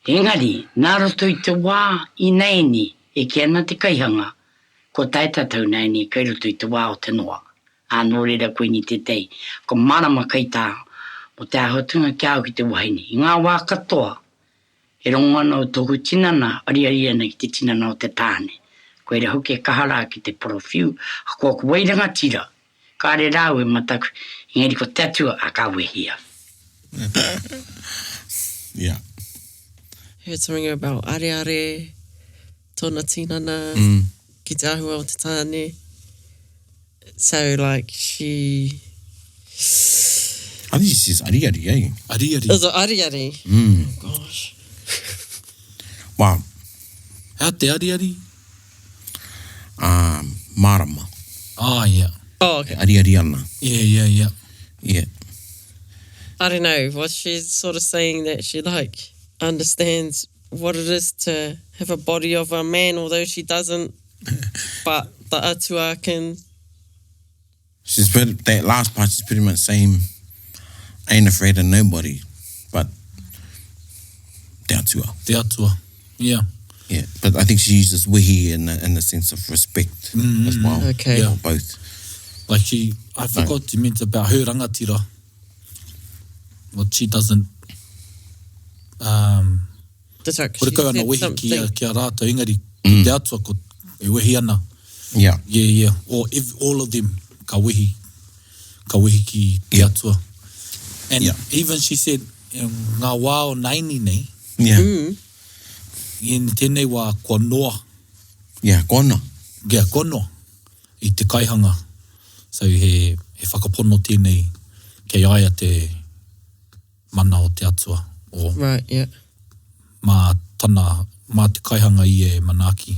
Engari, nā roto i te wā ināianei e kī ana te kaihanga, kua tae tātou ināianei kai roto i te wā o te noa. Ā, nō reira koinei tētahi whakamārama kaitā mō te āhuatanga ki a au ki te wahine. I ngā wā katoa, e rongo ana au tōku tinana ariari ana ki te tinana o te tāne. Koira hoki e kaha rā ki te porowhiu, ahakoa ko wai rangatira, Kāre rāua e mataku, engari ko te Atua, a ka wehi au. Yeah. Heard something about areare, tōna tinana, ki te āhua o te tāne. So like she... I think she says ariari, eh? Ariari. Is it ariari? Mm. Oh gosh. Wow. Hea te ariari? Ā, mārama. Ah, yeah. Oh, okay. E ariari ana. Yeah, yeah, yeah. Yeah. I don't know. Was she sort of saying that she like understands what it is to have a body of a man, although she doesn't, but the atua can... She's pretty, that last part, she's pretty much saying, I ain't afraid of nobody, but te atua. Te atua, yeah. Yeah, but I think she uses wehi in the, in the sense of respect mm, as well. Okay. Yeah. Or both. Like she, I forgot to mention about her rangatira. Well, she doesn't... Um, That's right, 'cause Kore she kau ana said wehi ki a, something. ki a rātou, engari ki te atua ko e wehi ana. Yeah. Yeah, yeah. Or if all of them ka wehi, ka wehi ki te Yeah. atua. And Yeah. even she said, in ngā wā o naini nei, Yeah. in tēnei wā kua noa. Yeah, kua noa. Yeah, kua noa i te kaihanga. So he, he whakapono tēnei kei a ia te mana o te atua. Or, Right, yeah. Mā tana, mā te kaihanga ia e manaaki.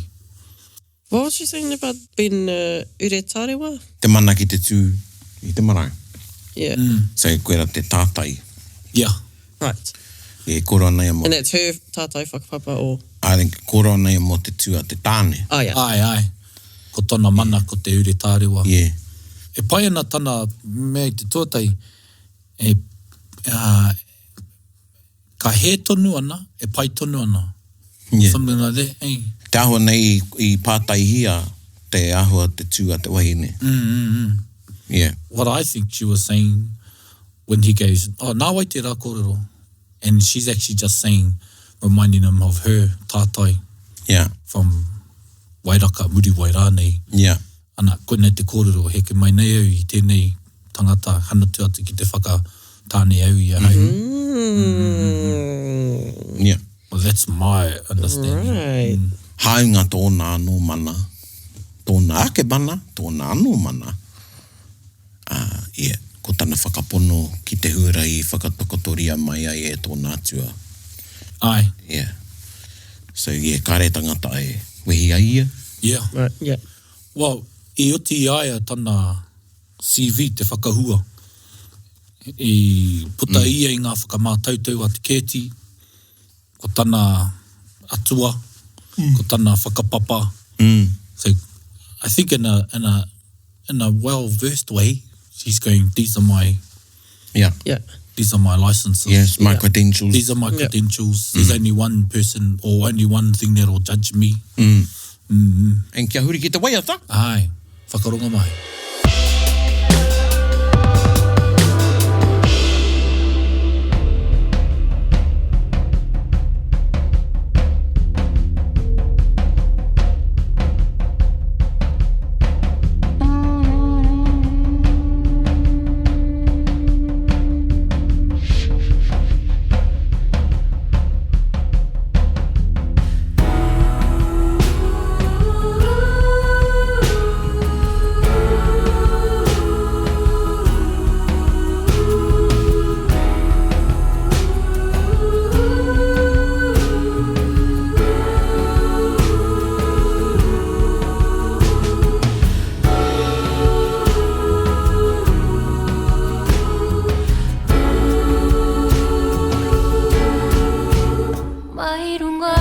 What was she saying about being a ure tārewa? Te mana ki te tū i te marae. Yeah. So koira te tātai. Yeah. Right. E koro ana ia mō. And that's her tātai whakapapa or? I think koro ana ia mō te tū a te tāne. Oh yeah. Āe, āe. Ko tana mana ko te ure tārewa. Yeah. E pai ana tana mea i te tuatahi, e, ā, Ka hē tonu ana, e pai tonu ana. Yeah. Something like that, eh? Te āhua nei i pātaihia te āhua te tū a te wahine. Mm, mm, mm. Yeah. What I think she was saying when he goes, oh, nā wai tērā kōrero? And she's actually just saying, reminding him of her tātai Yeah. from Wairaka, Muriwai rānei. Yeah. Ana, koinei te kōrero, heke mai nei au i tēnei tangata hanatu atu ki te whakatāne au i ahau. Mm. Yeah. Well, that's my understanding. Right. Hāunga tōna anō mana, tōna ake mana, tōna anō mana, ā, yeah, ko tana whakapono ki te huarahi i whakatakotoria mai ai e tōna atua. Āe. Yeah. So yeah, kāre tangata e wehi ai ia. Yeah. Right, yeah. Well, i oti i a ia tana CV te whakahua. I puta ia i ngā whakamātautau a Te Keeti, ko tana atua, ko tana whakapapa. So, I think in a, in a, in a well-versed way, she's going, these are my, Yeah. Yeah. these are my licenses. Yes, my credentials. These are my Yeah. credentials. There's only one person or only one thing that'll judge me. And kia huri ki te waiata. Āe, whakarongo mai. Mai runga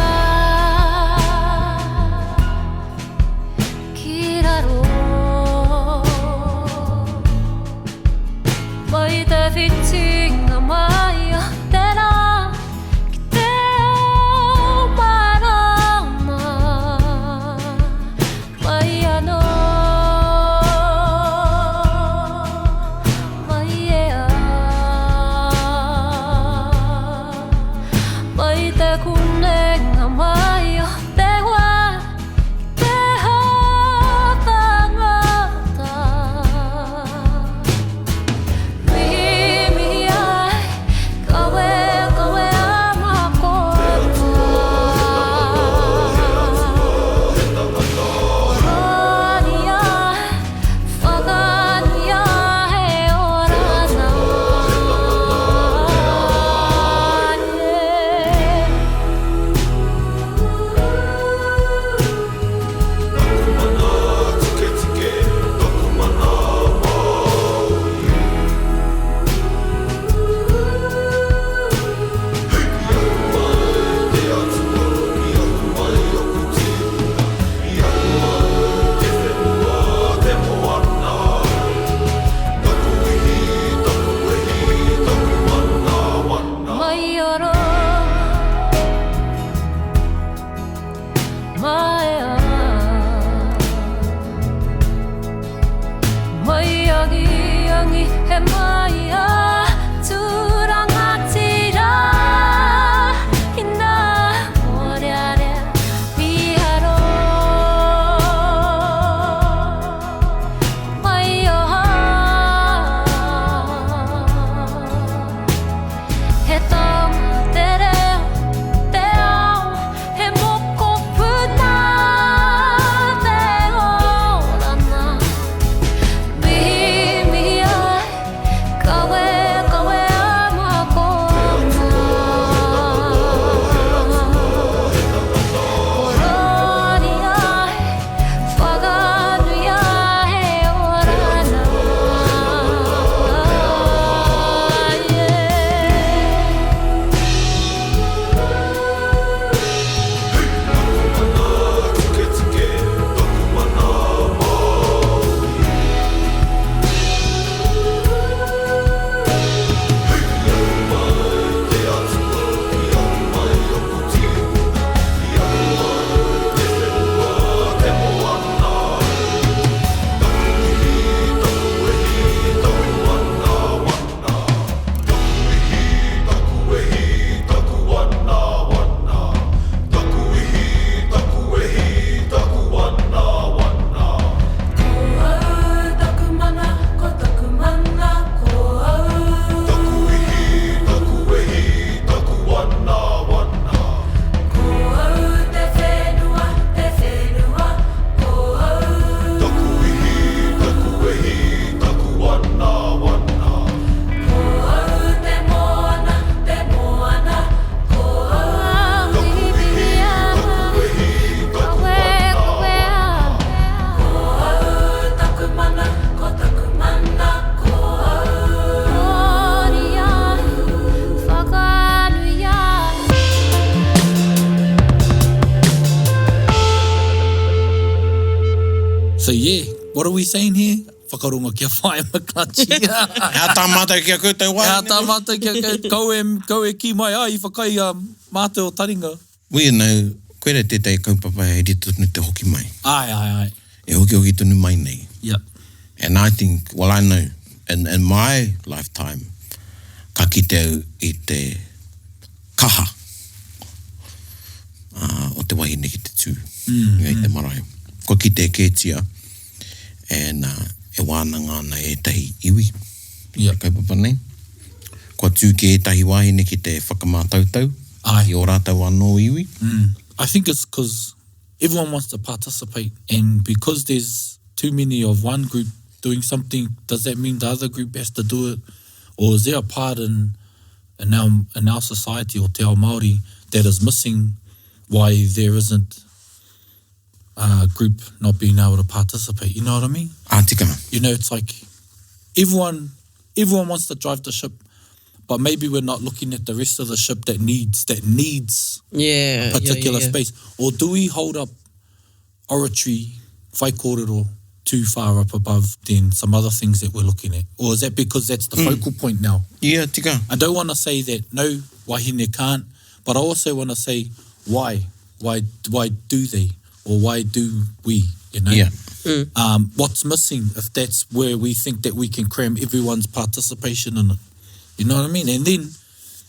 ki raro Mai te whitinga mai o te rā Ki te ao marama Mai anō Mai e a Mai te kunenga mai o te wā Ki te hātangata Mihi ai, kawe, kawe ana kōrua Whakaaria, whakaaria he orana Mai oro Mai a Mai angi angi he mai a Tūrangatira Ina mōrearea miharo Mai oha He taonga te reo, te ao, he mokopuna te orana. Mihi, mihi ai, kawe So yeah, what are we saying here? Whakarongo ki a Whaea McClutchie. He aha tā mātou ki a koutou wāhine? He aha tā mātou ki a koutou, kau e, kau e kī mai, ah, i whakai a mātou o taringa. Well, you know, koira tētahi kaupapa he rite tonu te hoki mai. Āe, āe, āe. E hokihoki tonu mai nei. Yep. And I think, well I know, in, in my lifetime, ka kite au i te kaha uh, o te wahine ki te tū mm, i te marae. Kua kite kētia, and uh, e wānanga ana ētahi iwi i te kaupapa nei. Kua tū kē ētahi wāhine ki te whakamātautau i ō rātou anō iwi. Mm. I think it's 'cause everyone wants to participate and because there's too many of one group doing something, does that mean the other group has to do it? Or is there a part in, in, our, in our society or te ao Māori that is missing why there isn't a group not being able to participate? You know what I mean? Ah, tika. You know, it's like everyone, everyone wants to drive the ship, but maybe we're not looking at the rest of the ship that needs that needs yeah, a particular yeah, yeah, yeah. space. Or do we hold up oratory, whaikōrero, too far up above than some other things that we're looking at? Or is that because that's the mm. focal point now? Yeah, tika. I don't want to say that no, wahine can't, but I also want to say why? Why, why do they? Or why do we? You know? Yeah. Mm. Um, what's missing if that's where we think that we can cram everyone's participation in it? You know what I mean? And then,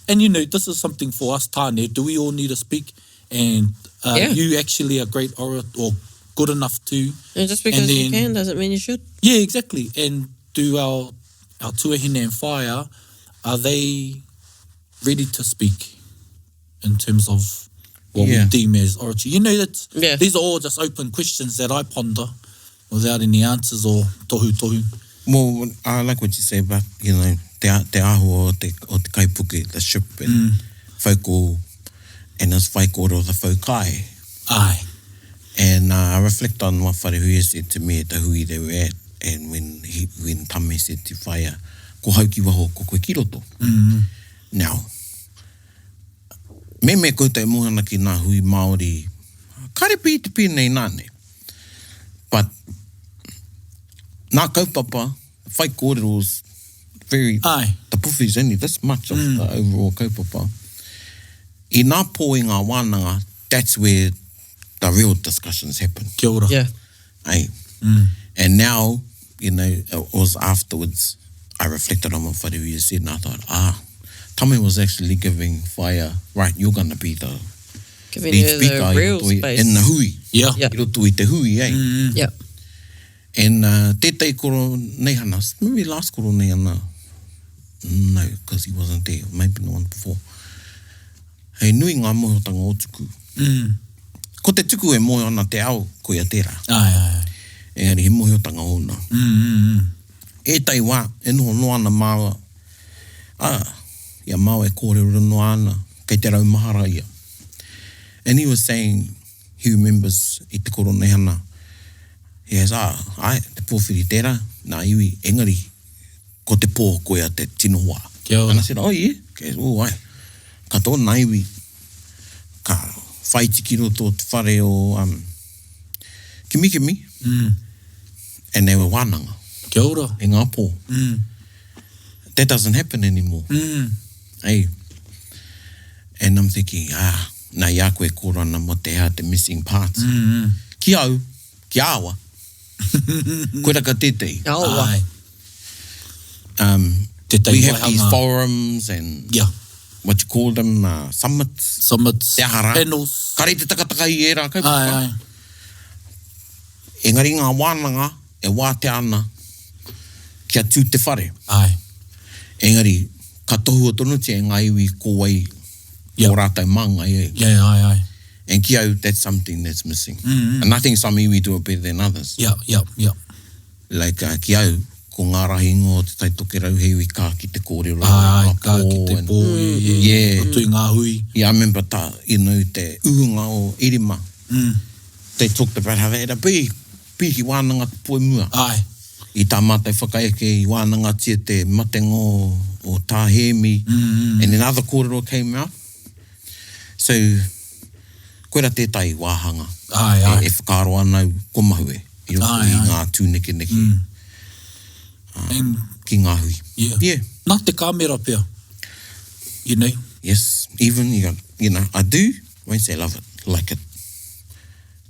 and you know, this is something for us, Tane. Do we all need to speak? And uh, yeah. you actually are great orator or good enough to. And just because and then, you can doesn't mean you should. Yeah, exactly. And do our our tuahine and whaea, are they ready to speak in terms of what yeah. we deem as oratory? You know, that's, yeah. these are all just open questions that I ponder without any answers or tohu tohu. Well, I like what you say about, you know, te, te āhua o te, o te kaipuke, the ship and mm. focal, and his whaikōrero, the fokai. Aye. And uh, I reflect on what Wharehuia said to me at the hui they were at, and when, he, when Tame said to Whaea, ko hau ki waho, ko koe ki roto. Mm -hmm. Now, me me koutou e moe ana ki ngā hui Māori, kāre pē te pēnei nāne. But, nā kaupapa, whaikōrero is very, Aye. the puwhi is only this much of mm. the overall kaupapa. I nā pō i ngā wānanga, that's where the real discussions happen. Kia ora. Yeah. Aye. Mm. And now, you know, it was afterwards, I reflected on what Wharehuia said and I thought, ah, Tame was actually giving fire, right, you're going to be the Giving lead her the speaker i real roto i, space. in the hui. Yeah. Yeah. I roto i te hui, eh? Mm. Yeah. And uh, tētahi koro neihana, maybe last koro neihana, no, because he wasn't there, maybe the one before. He nui ngā mōhiotanga o Tuku. Mm. Ko te Tuku e mōhio ana te ao, koia tērā. Aye, aye, aye. Engari he mōhiotanga ōna. Mm, mm, mm. Ētahi wā, e noho noa ana māua, ā, i a māua e kōrero noa ana, kei te raumahara ia. And he was saying, he remembers i te koroneihana, he has, ā, āe, te pōwhiri tērā, nā iwi, engari, ko te pō koia te tino wā. Kia ora. And I said, oh yeah, okay, oh ai. Ka tōna iwi, ka whaiti ki roto o te whare o um, Kimikimi, mm. and they were wānanga. Kia ora. I ngā pō. Mm. That doesn't happen anymore. Mm. Hey. And I'm thinking, ah, nā i a koe kōrero ana mō te hea te missing parts. Mm -hmm. Ki au, ki awa, koira ka tētehi. Awa. Ai. Um, Tētahi we have these waihanga. forums and Yeah. what you call them, uh, summits. Summits. Te aha rā. Panels. Kare te takataka i ērā kaupapa. Ai, ai. Engari ngā wānanga e wātea ana kia tū te whare. Ai. Engari, ka tohua tonutia e ngā iwi ko wai Yeah. o rātou māngai e. Yeah, ai, ai. And ki au, that's something that's missing. Mm -hmm. And I think some iwi do it better than others. Yeah, yeah, yeah. Like, uh, ki au, ko ngā rahinga o Te Tai Tokerau he iwi kā ki te kōrero. Ai, ngā ka ki pō te and- pō, yeah, yeah. Yeah. Roto i ngā hui. Yeah, I remember tā, you know, te uhunga o Irima. Mm. They talked about how they had a big, big wānanga te pō i mua. Ai. I tā mātou whakaeke i wānangatia te matenga o, o Tā Hēmi. Mm, And then other kōrero came out. So, koira tētahi wāhanga. Ai, ai. E, e whakaaro ana au, ko Mahue. i roto i ngā tūnekeneke ki ngā hui. Yeah. Yeah. Nā te kāmera pea, you know. Yes, even, you got, you know, I do, won't say love it, like it.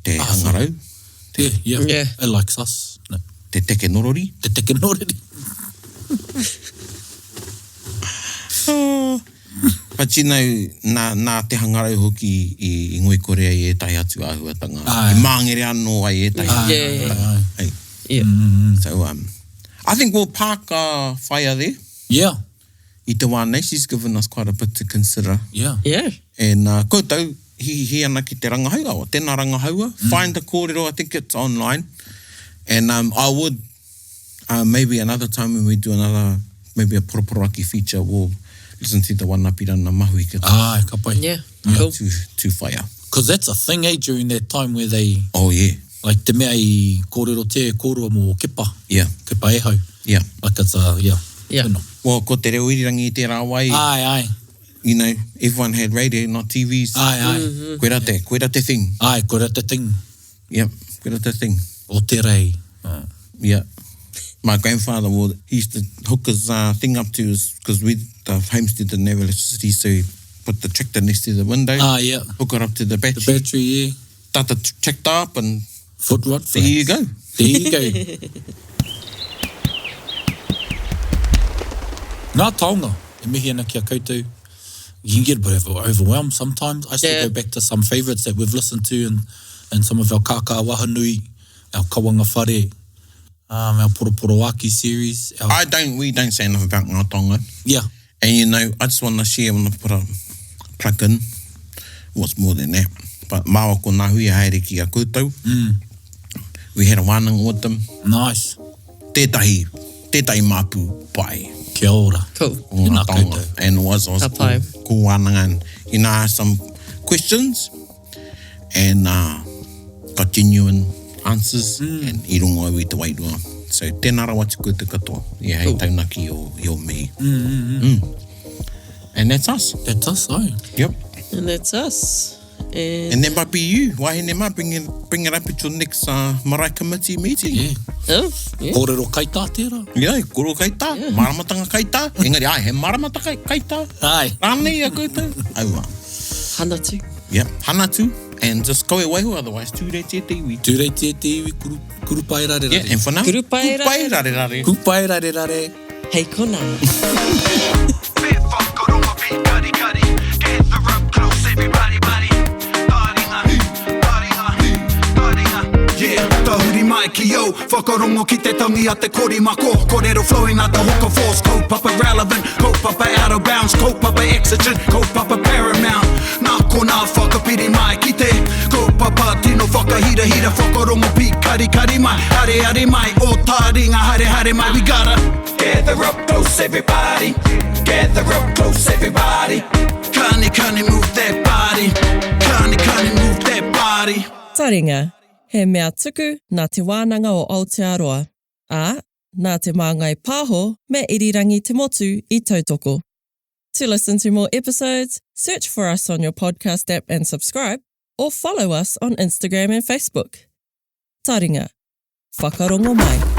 Te hangarau. Te, yeah, yeah. Yeah. It likes us. No. Te tekenorori. Te tekenorori. But you know, nā, nā te hangarau hoki i, i ngoikore ai ētahi atu āhuatanga. Āe. I māngere anō ai ētahi Āe, Yeah, yeah, āe, āe. Hey. Yeah. So, um, I think we'll park our whaea there. Yeah, I te wā nei, she's given us quite a bit to consider. yeah. Yeah. And uh, koutou, hihihi ana ki te rangahaua, o tēnā rangahaua, find the kōrero, I think it's online. And um, I would, uh, maybe another time when we do another, maybe a poroporoaki feature, we'll listen to the one Apirana Mahuika Āe, ka pai. Yeah. Cool. to, to whaia. Because that's a thing, eh, during that time where they, Oh, yeah. like te mea i kōrero te kōrua mō Kepa. Yeah. Kepa Ehau. Yeah. Like it's a, yeah. Yeah. You know. Well, ko te reo irirangi i tērā wai, Āe, āe. you know, everyone had radio, not TVs. Āe, āe. Koira te, koira te thing. Āe, koira te thing Yep, koira te thing. o te rei. Uh. Yeah. My grandfather would, he used to hook his uh, thing up to his, because we, the homestead didn't have electricity, so he put the tractor next to the window, Ah, yeah. hook it up to the battery, The battery, yeah. start the tractor up, and Foot rot there you go. There you go. Ngā taonga, e mihi ana ki a koutou. You can get a bit overwhelmed sometimes. I still Yeah. go back to some favourites that we've listened to and, and some of our kākā wahanui, our kawanga whare, um, our poroporoaki series. Our, I don't, we don't say enough about Ngā Taonga. yeah, And you know, I just want to share, I want to put a plug in. What's more than that? But māua ko ngā hui haere ki a koutou. Mm. We had a wānanga with them. nice. Tētahi, tētahi māpu pai. Kia ora. Cool. o ngā Tēnā taonga. koutou. And it was, was Ka pai. cool, cool wānanga. And, you know, I asked some questions and uh, got genuine answers mm. and i rongo au i te wairua. So, tēnā rawa atu koutou katoa. Yeah, hei taunaki o, i o mihi. Mm, mm, mm. And that's us. That's us, aye. Yep. And that's us. And, And that might be you. Wahine mā, bring it, bring it up at your next uh, marae committee meeting. Yeah. oh, yeah. Kōrero kaitā tērā. Yeah, koro kaitā, yeah. maramatanga kaitā. Engari, ai, he maramata kai, kaitā. Ai. Rānei a koutou. Aua. Hanatu. Yep, hanatu. And just go away, otherwise tūrei te te iwi. Tūrei te te iwi, kuru, kurupai rare rare. Yeah, and for now, Kurupai kurupai rare rare. Kurupai rare rare. Hei kona. Yeah, tahuri mai ki au Whakarongo ki te tangi a te korimako Kōrero flowing like the hook of force Kaupapa relevant, kaupapa out of bounds Kaupapa exigent, kaupapa paramount Nā konā whakapiri mai ki te Kaupapa tino whakahirahira Whakarongo pīkarikari mai Hare hare mai, o tāringa hare hare mai We gotta gather up close everybody Gather up close everybody Kani kani move that body Kani kani move that body Taringa, he mea tuku nā Te Wānanga o Aotearoa, ā, nā Te Māngai Pāho me Irirangi Te Motu i tautoko. To listen to more episodes, search for us on your podcast app and subscribe, or follow us on Instagram and Facebook. Taringa, whakarongo mai.